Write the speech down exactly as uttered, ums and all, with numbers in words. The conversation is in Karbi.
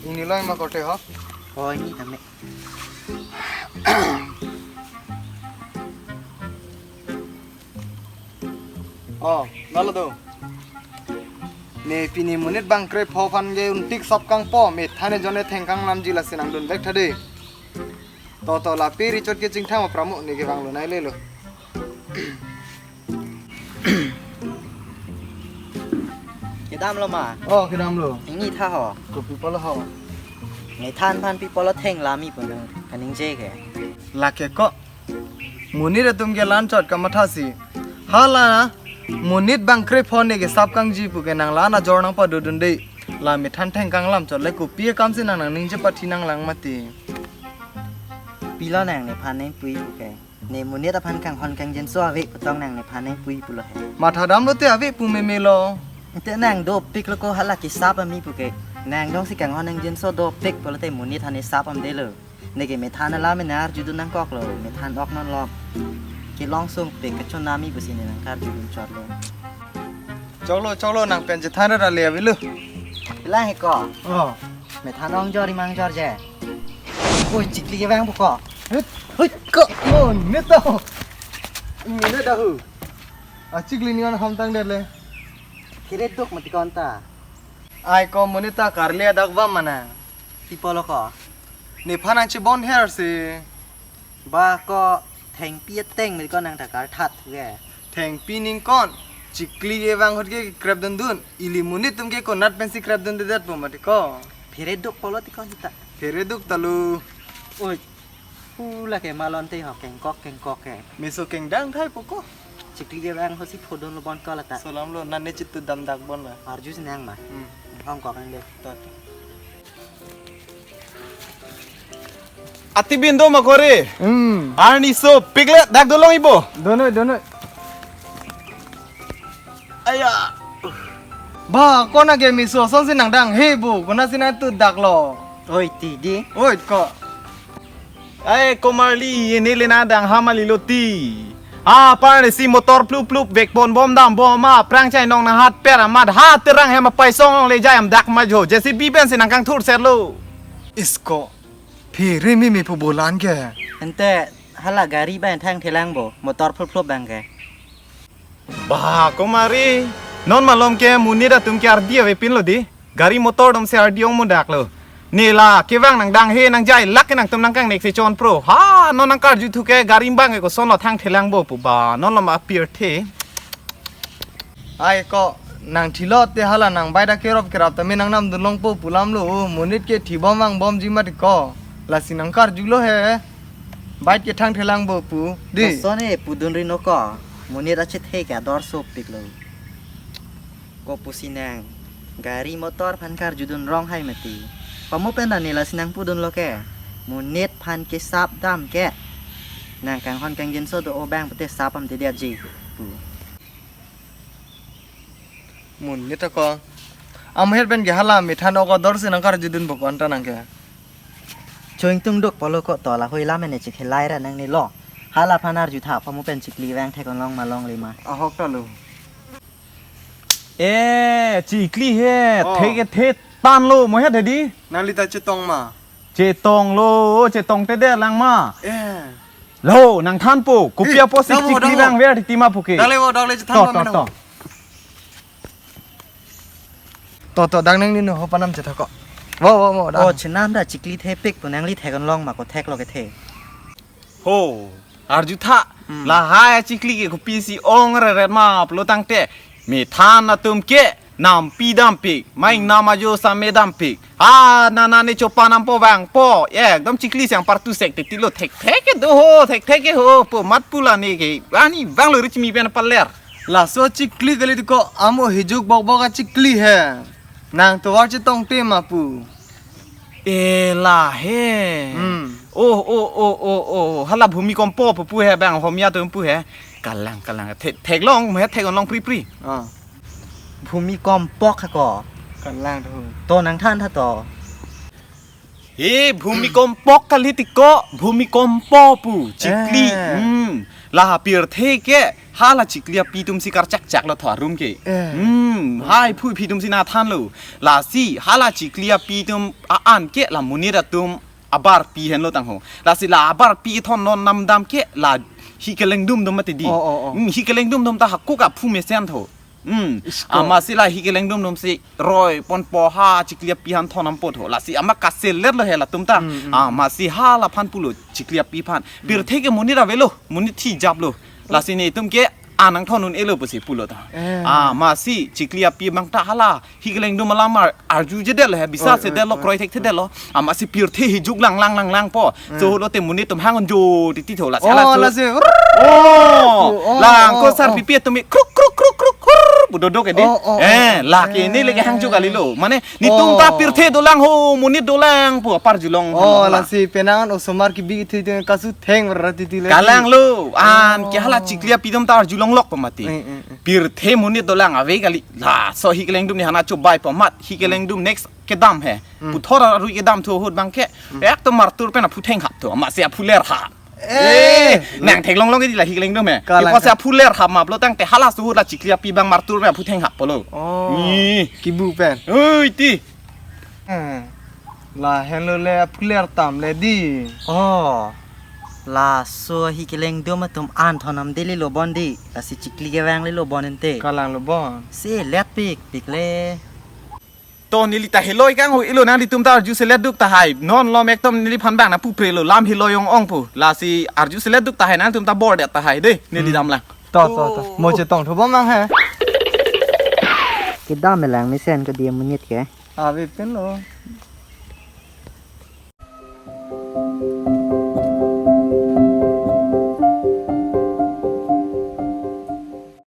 Ingni lo ma korte ho? Oh, ingni tame. Oh, nalo do. Ne pini monit bang krepho aphan ke untik sap kangpo, methan ejon ne thengkang lamji, lasi nangdun vek tha dei. To to, la pe richot ke chingthang aphrang mo, ne kevang lonai lelo. Kedam lo ma? Oh, kedam lo. Ingni tha ho. Kopi apotlo ho? Methan aphan pi apotlo theng lami pu nang kaningje ke. Lake ko. Monit atum ke la-anchot kamathasi. Hala monit bang krepho ne ke sap kangji pu ke nang la-an ajor nangpadodun dei. La methan thengkang lamchot le kopi akam si nang nangningje pathi nanglang mati. Pilo nang nephan nangpui pu ke. Ne monit aphan kanghon kangjinso ave pu tong nang nephan nangpui pulo he. Matha damlote ave pu memelo. Te nang dopiklo ko, hala kesap ami pu ke. Nang jongsi kanghon kangjinso dopik pulote monit aphan ne sap amdelo. Ne ke methan alam ne arjudun nangkoklo, methan ok non lok. Kelong sungpik kachonami pusi ne nangkarjudun chotlo. Choklo, choklo, nang pen chethan ra le avelo. Lang he ko. Oh. Methan ong jor imang jor je. Oi, chikli kevang pu ko. Hut, hut ko. Oh, neto. Ingni lo dahu. Achikli ni on hamtang det le. Kire duk mati ko anta. Ai ko monit ta karli adak bom mana. Pi apotlo ko. Nephan nangchebon her si. Ba ko thengpi ateng mati ko nang ta karthat ke. Thengpi ningkon. Chikli kevang ahut ke krepdundun. Ili monit atum ke konat pensi krepdundedet po mati ko. Phere duk apotlo ti ko sita. Phere duk talo. Oi. Pu lake malon te ho kengkok kengkok ke. Meso kengdang thai po ko. Chikli kevang ahut si phodunlo bon ko lata. Solamlo, nane chitu damdak bon la. Arjusi nang ma. Hmm. Hong kok nang de. Tot. Ati bin do ma kore. Hmm. Arni sopik le dak dolong ibo. Donoi, donoi. Aya. Ba, konat ke meso asonsi nangdang he bo, konatsi nangtudaklo. Oi, ti di. Oi, ko. Ai, komarli, ne le nangdang ha malilo ti. Apar si motor plup plup vekpon bom dam bom aphrang chai nong nanghat per amat ha terang hem apai song long le jai am dak ma jo. J C B pensi nangkangthur serlo. Isko. Phere meme pu bolan ke. Ante hala gari bang thangthelang bo, motor phlup phlup bang ke. Ba, komari, non malom ke monit atum ke ardi avepinlo di. Gari motor atum si ardi ong mudaklo. Ne la kevang nangdang he nangjai lak ke nangtum nangkangnek si chonpro. Ha, non nangkarju thu ke gari bang ke kosonlo thangthelang bo pu ba. Non lom apirthe. Ai ko, nang thilo te hala nang bike ta kerop kerap tame nangnamdun longpo pu lamlo, monit ke thibom vangbomji mati ko. Lasi nangkarjulo he. Bike ke thangthelang bo pu. Di. Koson e pudun rino ko. Monit achethe ke ador sopiklo. Ko pusi nang gari motor aphan karjudun rong hai mati. Pamo pen ta ne lasi nangpudunlo ke. Monit aphan kesap dam ke. Nang kanghon kangjinso do-o bang pute sap amtedetji pu. Monit ako. Amoher pen ke hala methan ok ador si nangkarjudun bo ko anta nang ke. Choingtung duk polo ko to lahoi lam ne chikhelai ra nangnelo. Hala aphan arju tha pamo pen chikli vang thek-on long ma longle ma. Ahok ta lo. E, chikli he, oh, thek ke the tanlo, mo he thedi. Nangli ta chetong ma. Chetonglo, chetongtedet lang ma. Eh. Lo, nangthanpo, kopi apotsi dang mo, chikli dang mo, vang ver titi ma puke. Dang le mo, dang le chethan to, ma to, mena to. To, to, dang nangni no ho panam chetha ko. Wo, wo, wo, dang. O, chenam da chikli thepik pu nangli thek-on long ma ko theklo kethe. Ho, arju tha. Hmm. Lahai achikli ke kopisi ong reret ma pulo tangte. Methan atum ke nampi dampik, main, hmm, nam ajo same dampik. Ha, nana ne chopa nampo vangpo. Ekdom chikli si angpartu sek titilo, thekthek ke do ho, thekthek ke ho. Po mat pu la ne ke. Ani vanglo richmi pen paler. Laso chikli kali ti ko, amo hijuk bokbok achikli he. Nang tovar chetongte ma pu. E la he. Hmm. Oh, oh, oh, oh, oh. Hala bhumikompo pu pu he bang homya atum pu he. Kalang, kalang. Thek, theklong, mo he thek-on long pri pri. Ah. Bhumikompo ha ko. Kalang tu. To nangthan tha to. He, bhumikompok kali ti ko, bhumikompo pu, chikli. Eh. Hmm. La pirthe ke hala chikli api atum si karchakchak lo tho arum ke. Eh. Hmm, hai phui phi atum si nangthanlo. Lasi hala chikli api atum a-an ke la monit atum abarpi henlo tangho. Lasi la abarpi thon non namdam ke la hi kelengdum atum mati di. Oh, oh, oh. Hmm, hi kelengdum atum ta hako ka phu mesen tho. Hmm. Isko. Amatsi la hi kelengdum atum si roi ponpo ha chikli api aphan thon nampo tho. Lasi amat kaselet lo he latum ta. Hmm, hmm. Amatsi halaphan pulo chikli api aphan. Hmm. Pirthe ke monit avelo, monit thi japlo. Lasi netum ke an nangthon un-elo pusi pulo ta. Eh. Amatsi chikli api abang ta hala hi kelengdum alam ar-, arjujedetlo he, bisa, oi, oi, sedetlo, oi, kroithekthedetlo. Amatsi pirthe hi juk lang lang lang lang po. Eh. So lote monit atum hang unjo titi tho, lasi, oh, hala so, lasi. Oh, oh, lang ko, oh, sar, oh, pipi atum kruk kruk kruk kruk kruk pu dodo ke di. Oh, oh, eh, oh, oh. Lake ne lake hang juk kali lo. Mane netum ta, oh, pirthe dolang ho, monit dolang pu aparjulong. Oh, lasi penang an osomar kebi ithu ithu kasu theng berarti tile. Kalang lo. An, oh, ke hala chikli api atum ta arjulonglok pamati. Eh, eh, eh. Pirthe monit dolang ave kali. Laso hi kelengdum ne hana chobai pamat, hi kelengdum next kedam he. Hmm. Puthot arui kedam thu ahut abang ke. Hmm. Ekdom martur pen aphu theng hap thu. Amatsi aphu ler hap. Eh. Eh, nangtheklonglong di la hi kelengdum he. Kalang. Ipo si aphu ler hap maplo tangte hala suhut la chikli api abang martur pen aphu theng hap pulo. Oh. Ih. Kibu pen. Oi, ti. Eh. La henlo le aphu ler tam le di. Oh. Laso hi kelengdum atum an thon namdele lo bon di. Lasi chikli kevang le lo bon ente. Kalang lo bon. Si let pikpik le. To neli ta heloi kang ho ilo, nanglitum ta arju selet duk tahai. Non lom ekdom neliphan bang nangpuprelo, lam heloi ong ong pu. Lasi arju selet duk tahai, nanglitum ta bordet tahai de, neli, hmm, damlang. To, to, to. Mo chetong thu bom mang he. Kedam lang mesen ke dia monit ke. Ave pen lo.